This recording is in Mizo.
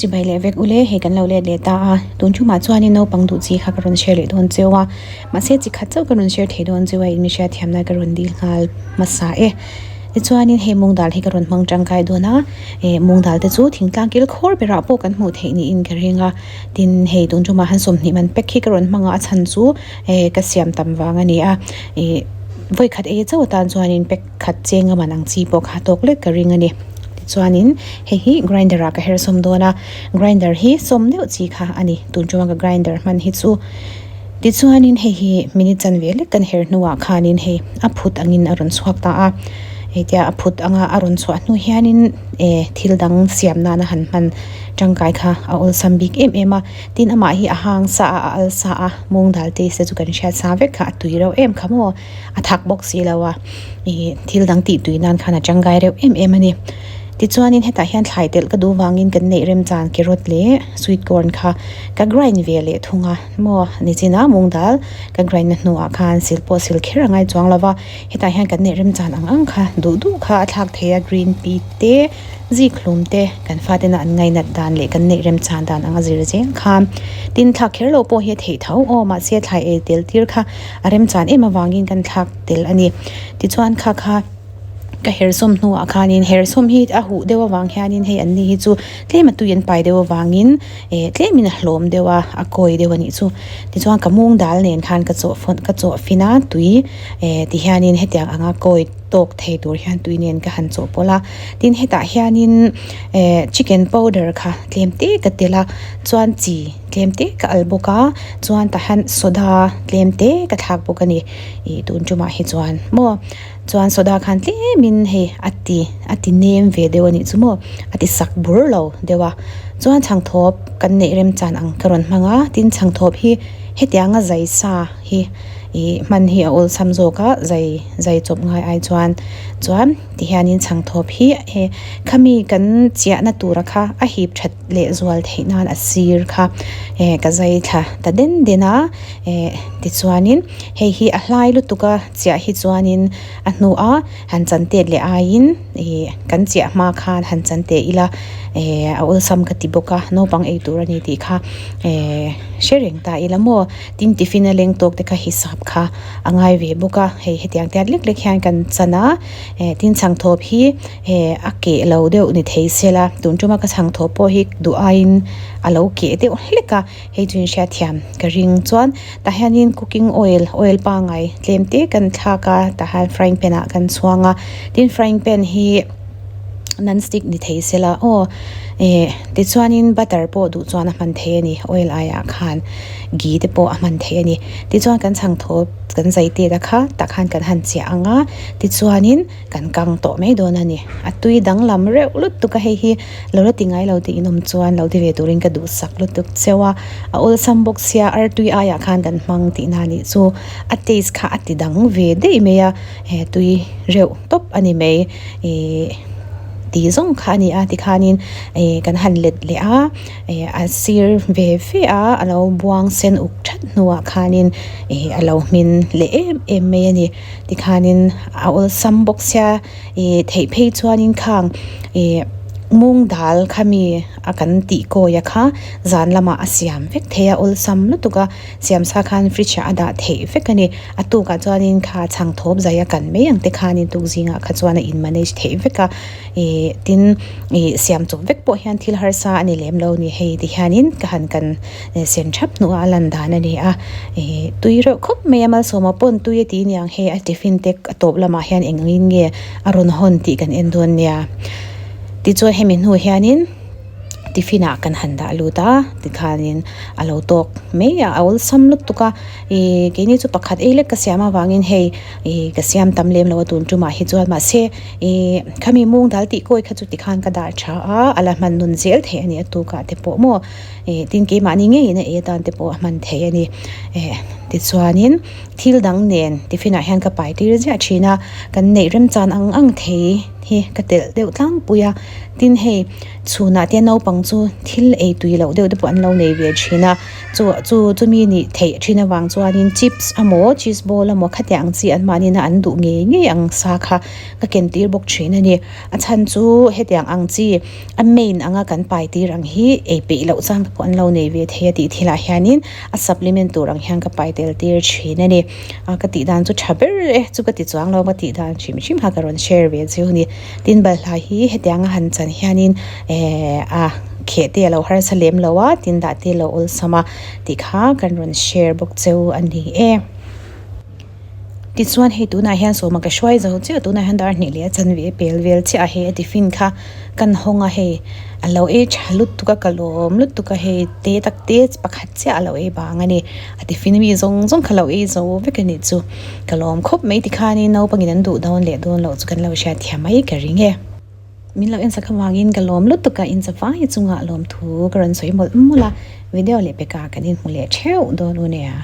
Chibai leh vek ule, hei kan lo let leh ta a, tun thumah chuanin naupang duh chi kha ka rawn share leh dawn cheu a, mahse chi khat chauh ka rawn share thei dawn cheu a, in mi hriatthiamna ka rawn dil nghal hmasa e. Tichuanin hei mung dal hi ka rawn hmang tangkai dawn a, eh mung dal te chu thingtlang kil khawr berah pawh kan hmuh theih niin ka ring a, tin hei tun thumah han 20 man pack hi ka rawn hmang a, a chhan chu eh ka siam tam vang a ni a, ih vawikhat ei chauh atan chuanin pack khat cheng a man ang chi pawh kha tawk lek ka ring a ni. Tichuanin hei hi grinder ah ka her sawm dawn a, grinder hi sawm deuh chi kha a ni tun tuma ka grinder hman hi chu. Tichuanin hei hi minute chanve lek kan her hnuah khanin hei a phut angin a rawn chhuak ta a, hetia a phut anga a rawn chhuah hnu hianin eh thil dang siam nana han hman tangkai kha a awlsam bik em em a. Tin amah hi a hang sa a, a al sa a, mawng dal te se chu kan hriat sa vek kha a tui reuh em kha maw. A thak bawk si lo a, ih thil dang tih tui nan khan a tangkai reuh em em a ni. Tichuanin hetah hian thlai telh ka duh vangin kan neih remchan carrot leh sweet corn kha ka grind ve leh thung a maw nichina mung dal ka grind na hnuah khan sil pawh sil kher a ngai chuang lo va, hetah hian kan neih remchan ang ang kha duh duh kha a thlak thei a green pea te zik hlum te kan fatena an ngainat dan leh kan neih remchan dan anga zir zel kha tin thlak kher loh pawh hi a theih tho aw mahse thlai ei tel tir kha a remchan em avangin kan thlak tel a ni tichuan kha kha ka hersawm hnuah khanin hersawm hi a huh deuh avang hianin hei an ni hi chu tlem a tui an pai deuh avangin eh tlemin a hlawm deuh a a kawi deuh a nih chu tichuan ka mung dal nen khan ka chawh fawn ka chawh fin a tui eh ti hianin hetiang anga kawi tawk thei tur hian tui nen ka han chawhpawlh a tin hetah hianin eh chicken powder kha tlem te ka tel a chuan chi tlem te ka al bawk a chuan tah hian soda tlem te ka thlak bawk a ni ih tun tumah hi chuan maw chuan soda khan tlemin hei a ti a ti nem ve deuh a nih chu maw a ti sak bur lo deuh a chuan chhangthawp kan neih remchan ang ka rawn hmang a tin chhangthawp hi hetianga zai sa hi ih hman hi a awlsam zawk a zai zai chawp ngai ai chuan chuan ti hianin chhangthawp hi he khami kan chiahna tura kha a hip that leh zual theih nan a sir kha eh ka zai thla ta den den a eh tichuanin hei hi a hlai lutuk a chiah hi chuanin a hnuah han chan tet leh aiin ih kan chiah hma khan han chan teh ila eh a awlsam ka ti bawk a naupang ei tur a ni tih kha eh hre reng ta ila maw. Tin tiffin a leng tawk te kha hisap kha a ngai ve bawk a, hei hetiang tiat lek lek hian kan chan a, eh tin chhangthawp hi eh a keh lo deuh ni thei se la, tun tuma ka chhangthawp pawh hi duh aiin a lo keh deuh hlek a, hei chu inhriatthiam ka ring chuan tah hianin cooking oil oil pangngai tlem te kan thlak a tah hian frying pan ah kan chhuang a, tin frying pan hi non stick ni thei se la aw eh tichuanin butter pawh duh chuan a hman thei a ni oil aiah khan ghee te pawh a hman thei a ni tichuan kan chhangthawp kan zai tet a kha tah khan kan han chiah ang a tichuanin kan kang tawh mai dawn a ni a tui danglam reuh lutuk a hei hi lo la ti ngai lo tih in awm chuan lo ti ve turin ka duhsak lutuk cheu a a awlsam bawk sia artui aiah khan kan hmang tihna a nih chu a taste kha a ti dang ve daih mai a he tui reuh tawp a ni mai. Ihh tih zawng kha a ni a tikhanin ih kan han let leh a ih a sir ve ve a a lo buang sen uk that hnuah khanin ih a lo hmin leh em em mai a ni tikhanin a awlsam bawk sia ih theih phei chuanin khang ih mung dal khami a kan tih kawi a kha zan lamah a siam vek thei a awlsam lutuk a. Siam sa khan fridge ah a dah theih vek a ni. A tukah chuanin kha chhang thawp zai a kan mai ang te khanin tuk zingah kha chuan a in manage theih vek a. Ih tin ih siam chawp vek pawh hian thil harsa a ni lem lo ni hei ti hianin ka han kan sen thap hnuah a lan dan a ni a. Ih tui reuh khawp mai a Malsawma pawn tui a ti aniang hei a tiffin te a tawp lamah hian eng angin nge a rawn hawn tih kan en dawn nia. Tichuan hemi hnu hianin. Tiffin ah kan han dah lut a tikhanin a lo tawk mai a a awlsam lutuk a ih keini chu pakhat ei lek ka siam avangin hei ih ka siam tam lem lo a tun tumah hi chuan mahse ih khami mung dal tih kawi kha chu tikhan ka dah tha a a la hman nun zel theih a ni a tukah te pawh maw ih tin keimahni ngeiin a ei atan te pawh a hman theih a ni eh. Tichuanin thil dang nen tiffin ah hian ka pai tir ziah thin a, kan neih remchan ang ang thei hi ka telh deuh tlangpui a. Tin hei chhunah te naupang chu thil ei tui loh deuh te pawh an lo nei ve thin a, chu chu chumi nih theih thin avang chuanin chips emaw cheese ball emaw khatiang ang chi anmahni na an duh ngei ngei ang sa kha ka ken tir bawk thin a ni. A chhan chu hetiang ang chi a main anga kan pai tir ang hi ei peih loh chang te pawh an lo nei ve thei a tih thilah hianin a supplement tur ang hian ka pai tel tir thin a ni. A ka tih dan chu tha ber e chu ka ti chuang lo ka tih dan hrim hrim kha ka rawn share ve chu a ni. Tin balhla hi hetianga han chan hianin eh a kheh te a lo harsa lem lo a tin dah te a lo awlsam a tih kha kan rawn share bawk cheu a ni e. Tichuan hei tunah hian sawma ka hruai zo chiah tunah hian dar hnih leh a chanve a pel vel chiah a hei a tiffin kha kan hawng a hei a lo ei tha lutuk a ka lawm lutuk a hei te tak te pakhat chiah a lo ei vang a ni a tiffin mi zawng zawng kha lo ei zo vek a nih chu ka lawm khawp mai tikhanin naupangin an duh dawn leh dawn loh chu kan lo hriat thiam mai ka ring e. Min lo ensak avangin ka lawm lutuk a, inchawai chungah lawmthu ka rawn sawi mawlh mawlh a, video leh peka kan inhmu leh theuh dawn u nia.